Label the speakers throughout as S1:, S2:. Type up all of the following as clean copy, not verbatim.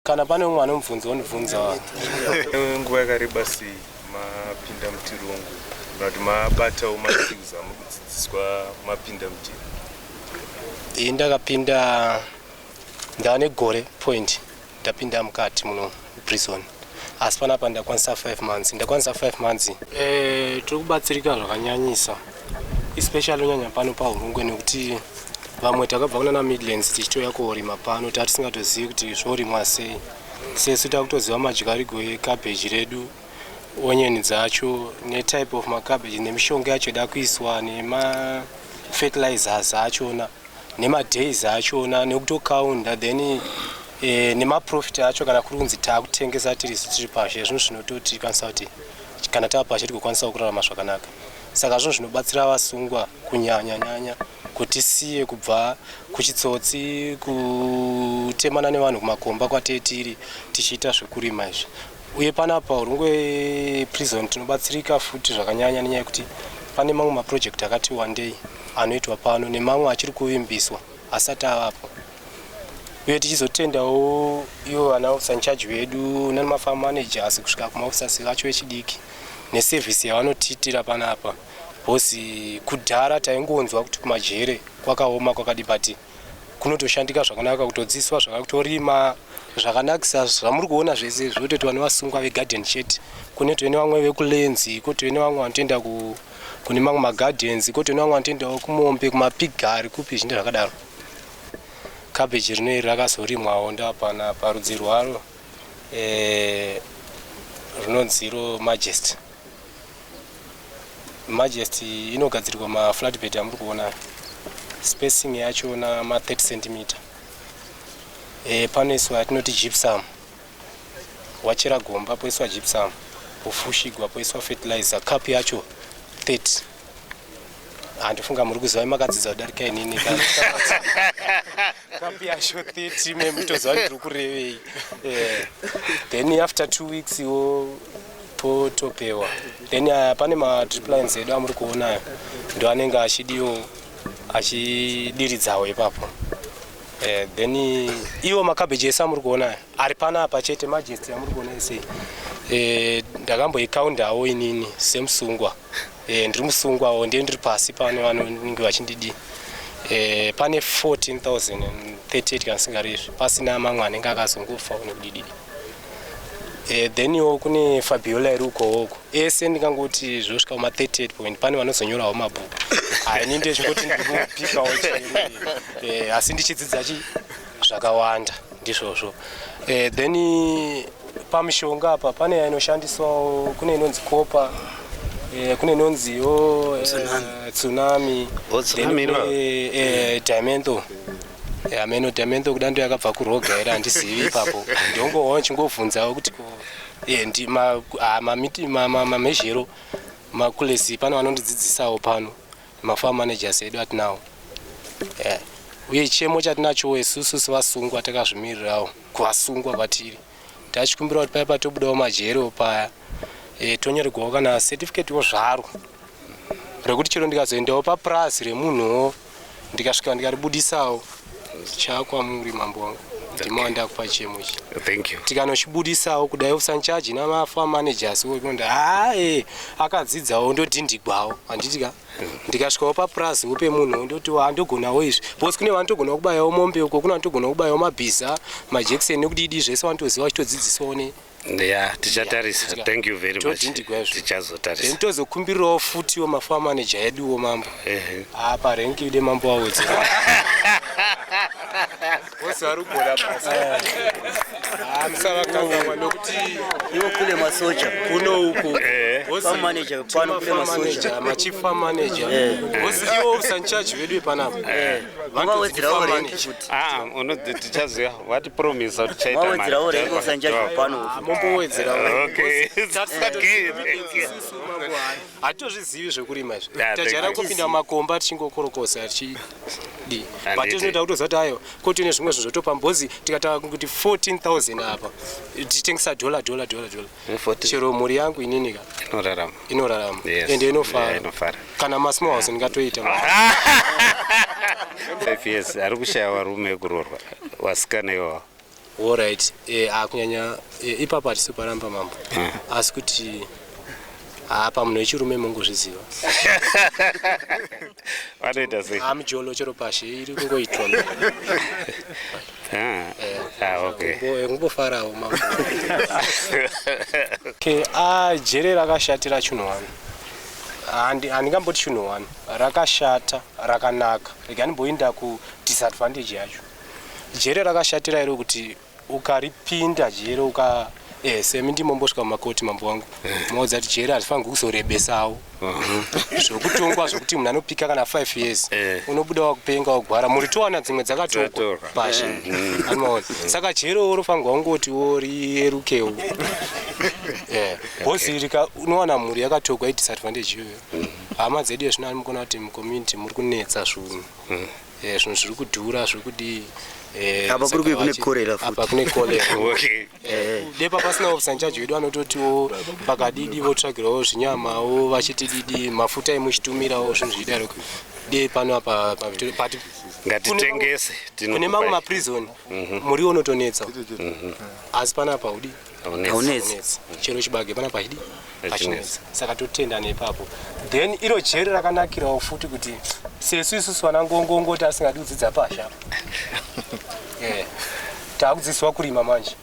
S1: Kana pane umwe anomubvunza onibvunza.
S2: Nguva yakareba sei mapinda mutirongo kana kuti mabatawo maskills amuri kudzidziswa mapinda mujeri?
S1: Ini ndakapinda ndava negore point ndapinda mukati muno prison, asi panapa ndakwanisa 5 months, ndakwanisa 5 months. Tiri kubatsirika zvakanyanyisa, especially kunyanya pano paHurungwe, nekuti vamwe takabva kunana Midlands tichitouya korima pano, tatisingatozivi kuti zvorimwa sei. Sesu takutoziva madyarigo ecabbage redu, onion dzacho, netype of macabbage, nemishonga yacho ida kuiswa, nemafertilizers achona, nemadays achona, nekutokaunda, then nemaprofit acho kana kuri kunzi taakutengesa tiri pashe. Zvinhu zvinototikwanisa kuti kana tava pashe tigokwanisawo kurarama zvakanaka. Saka zvinhu zvinobatsira vasungwa kunyanya nyanya kuti siye kubva kuchitsotsi, kutemana nevanhu kumakomba kwatetiri tichiita zvekurima izvi. Uye panapa Hurungwe Prison tinobatsirika futi zvakanyanya nenyaya yekuti pane mamwe maproject akati wandei anoitwa pano, nemamwe achiri kuvimbiswa asati avapo. Uye tichizotendawo ivo vana officer in charge vedu nemafarm managers kusvika kumaofficers vacho vechidiki neservice yavanotiitira panapa, because kudhara taingonzwa kuti kumajere kwakaoma, kwakadi, but kunotoshandika zvakanaka, kutodzidziswa zvakanaka, kutorima zvakanakisa. Zvamuri kuona zvese zvototi vane vasungwa vegarden chete, kunotove nevamwe vekulenzi, kotove nevamwe vanotoenda kune mamwe magardens, kotove nevamwe vanotoendawo kumombe, kumapigari, kupi, zvinhu zvakadaro. Cabbage rino iri rakazorimwawo ndapana parudzi rwaro runonzi iro Majesty. Majesty inogadzirwa maflatbed amuri kuona, spacing yachona ma30 centimeter. Panoiswa yatinoti gypsum, wachera gomba, poiswa gypsum, pofushigwa, poiswa fertilizer, cup yacho 30. Handifunga muri kuziva, makadzidza kudarika inini. Cup yacho 30, memutoziva ndiri kurevei. Then after 2 weeks wo potopewa. Then pane madrip lines edu amuri kuonayo, ndo anenge achidiwo achidiridzawo ipapo. Then iwo macabbage ese amuri kuonayo ari panapa chete, Majesty amuri kuona ese, ndakamboikaundawo inini semusungwa. Ndiri musungwawo, ndiye ndiri pasi pane vanonge vachindidi. Pane 14,038 kana singarizvi, pasina mamwe anenge akazongofa nekudididi. Then iwo kune Fabiola iri ukowoko. Ese ndingangoti zvosvika kuma 38 point. Pane vanozonyorawo mabhuku, haini ndechingoti ndiri kupikawo chero, asi ndichidzidza chi zvakawanda ndizvozvo. Then pamishonga apa pane inoshandiswawo, kune inonzi copper, kune inonziwo Tsunami.
S3: Oh,
S1: Then
S3: Tsunami.
S1: Kune Dimentho. Ameno Dimentho kuda ndo yakabva kuroga here, handizivi ipapo. Ndongoona chingovhunzawo kuti ko ndi mamiti mamezhero makulesi. Pano vanondidzidzisawo pano mafarm managers edu atinawo. Uye chemo chatinachowo isusu sevasungwa takazvimirirawo kuvasungwa kwatiri, tachikumbira kuti paya patobudawo majerewo paya, tonyorerwawo kana certificate zvaro rekuti chero ndikazoendawo papurazi remunhuwo, ndikasvika ndikaribudisawo chakwamuri, mambo wangu, ndima wandakupa chemo ichi.
S3: Thank you.
S1: Tikanochibudisawo kudai, officer in charge namafarm managers konda hae akadzidzawo, ndodhindigwawo, handiti ka? Ndikasvikawo papurazi pemunhu, ndoti handogonawo izvi, because kune vanotogona kubayawo mombe uko, kune vanotogona kubayawo mabhiza, majekiseni nekudidi zvese vanotoziva, vachitodzidziswawo ne
S3: Ya, tichatarisa. Thank you very much.
S1: Todhindigwa izvo.
S3: Tichazotarisa.
S1: Then tozokumbirirawo futiwo mafarm manager eduwo, mambo. Apa rank ide mambo wawedzera vose vari kugona basa, musavakangamwa nokuti
S4: Iwo kule masoja.
S1: Kuno uku
S4: Farm manager pano kule masoja.
S1: Machief farm manager, vose iwo officer in charge vedu panapa.
S4: Mavawedzerawo rank futi.
S3: Ah, tichaziva vatipromisa kuti tichaita mari.
S4: Mawedzerawo rank officer in charge pano.
S1: Mombowedzerawo.
S3: Okay. Okay, thank you.
S1: Hatitozvizivi zvekurima izvi.
S3: Yeah, thank
S1: Tajaira
S3: you.
S1: kupinda mumakomba tichingokorokosa tichidi, but tinoda kutoziva kuti ayo kotine zvimwe zvinhu zvotopa mbhozi. Tikataura kuti 14,000 apa tichitengesa dollar, dollar, dollar, dollar,
S3: 14.
S1: chero mhuri yangu ininika
S3: Inorarama.
S1: Inorarama. Ende inofara.
S3: Yeah, inofara.
S1: Kana masmall house ndingatoita.
S3: 5 years ari kushaya varume ekuroorwa, vasikana iwawa.
S1: Alright, akunyanya ipapo hatisi paramba mambo, asi kuti apa munhu wechirume mungozviziva.
S3: Vanoita sei?
S1: Amujolo chero pashe iri kungoitwa.
S3: Ah, okay.
S1: Kumbofarawo mambo. Okay, jere rakashatira chinhu one. Handingamboti chinhu one rakashata, rakanaka. Rega ndimboinda kudisadvantage yacho. Jere rakashatira iro kuti ukaripinda jere uka semi ndimombosvika mumakoti, mambo wangu, maudza kuti jere harifanirwi kuzorebesawo zvokutongwa, zvokuti munhu anopika kana 5 years, unobuda wakupenga, wagwara, muri towana dzimwe dzakatokwa
S3: Dzatorwa.
S1: pashe, anomaona. Saka jerewo rofanirwa kungotiwo riyerukewo because unowana mhuri yakatogwa, idisadvantage iyoyo. Hama dzedu ezvino ari kuti mucommunity muri kunetsa zvinhu, zvinhu zviri kudhura, zviri kudii.
S4: Apa
S1: Saka
S4: kuri kune cholera futi.
S1: Apa kune cholera. Depa pasina officer in charge wedu anototiwo pakadidi votsvagirawo zvinyamawo, vachiti didi mafuta emuchitumirawo, zvinhu zvichidaroko. De pano apa but
S3: Ngatitengese.
S1: kune mamwe maprison muriwo unotonetsa, asi panapa haudi.
S4: Haunetsi.
S1: Haunetsi. Chero chibage panapa hachidi.
S3: Hachinetsi.
S1: Hachinetsi, saka totenda nepapo. Then iro jeri rakanakirawo futi kuti sesu isusu vana ngongongoti asingadi kudzidza pasha, taakudzidziswa kurima manje.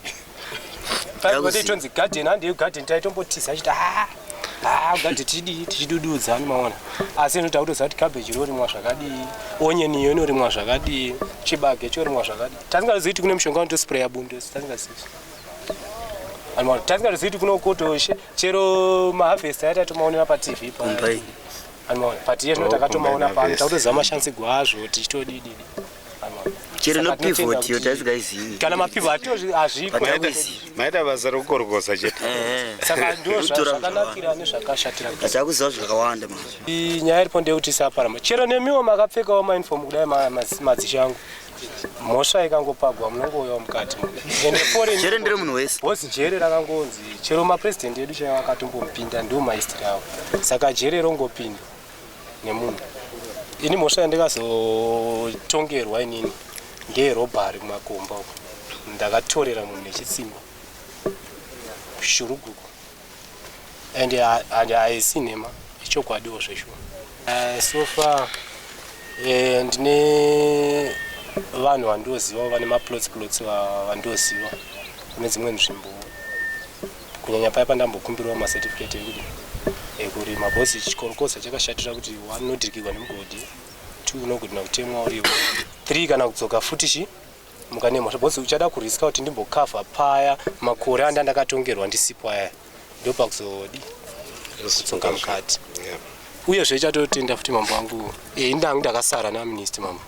S4: Takuziva.
S1: Tonzi garden, handei garden, taitombotiza achiti a a garden tidii, tichidududza, maona. Asi ino takutoziva kuti cabbage rorimwa zvakadii, onion iyo inorimwa zvakadii, chibage chorimwa zvakadii. Tasingazivi kuti kune mushonga unotospraya bundo, tasingazivi. Anoona, tasingazivi kuti kunokoto chero maharvest aya tatomaonera paTV pa.
S4: Combine.
S1: Anoona, but iye zvino
S3: Oh,
S1: takatomaona
S3: combine
S1: pano,
S3: harvest.
S1: takutoziva mashandisirwo azvo, tichitodididi. Anoona.
S4: Chero
S1: Saka tinotenda
S4: nepivot iyo tasingaizivi.
S1: Kana mapivot hazviko.
S4: Hatakuzivi.
S3: Maita basa rokukorokosa chete.
S1: Saka ndo
S4: Kutora.
S1: zvakanakira nezvakashatira.
S4: Hatakuziva zvakawanda manje.
S1: Nyaya iripo ndeyekuti saparama chero nemiwo makapfekawo mauniform kudai, madzishe angu, mhosva ikangopagwa munongouyawo mukati ende foreign.
S4: Jere ndere munhu wese.
S1: Boss, jere rakangonzi chero mapurezidendi edu chaivo akatombopinda, ndo mahistory avo. Saka jere rongopinda nemunhu. Ini mhosva yandikazotongerwa inini ndeyerobhari kumakomba uko. Ndakatorera munhu nechitsimba shuruguku, and haisi nhema, ichokwadiwo zveshuwa. So far ndine vanhu vandoziva vane maplots plots, vandoziva kune dzimwe nzvimbo, kunyanya paya pandambokumbirawo macertificate ekuti ekurima, because chikorokoza chakashatira kuti one, unodhirikirwa nemugodhi; two, unogona kutemwa uriwo; three, kana kudzoka futi chi muka nemhosva, because uchada kuriska kuti ndimbokavha paya makore anda ndakatongerwa ndisipo aya, ndopakuzodi kudzoka mukati. Uyezve chatotenda futi mambo wangu, indangu ndakasara naminister mambo,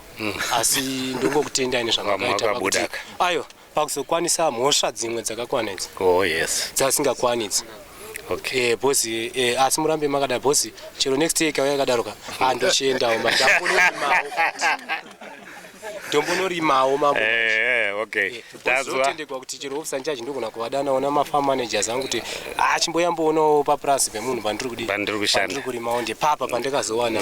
S1: asi ndongokutendai nezvamakaita.
S3: Wakabuda.
S1: Ayo pakuzokwanisa mhosva dzimwe dzakakwana idzi
S3: Oh yes.
S1: dzasingakwanidzi. Boss, asi murambe makadaro boss. Chero next year ikauya yakadaroka, andochiendawo, ndombonorimawo mambo.
S3: Okay. Tazwa.
S1: Zvotendekwa kuti chero officer in charge ndogona kuvadanawo namafarm managers angu kuti a chimbonyamboonawo papurasi pemunhu pandiri kudii,
S3: Pandiri kushanda.
S1: pandiri kurimawo, ndepapa pandakazowana.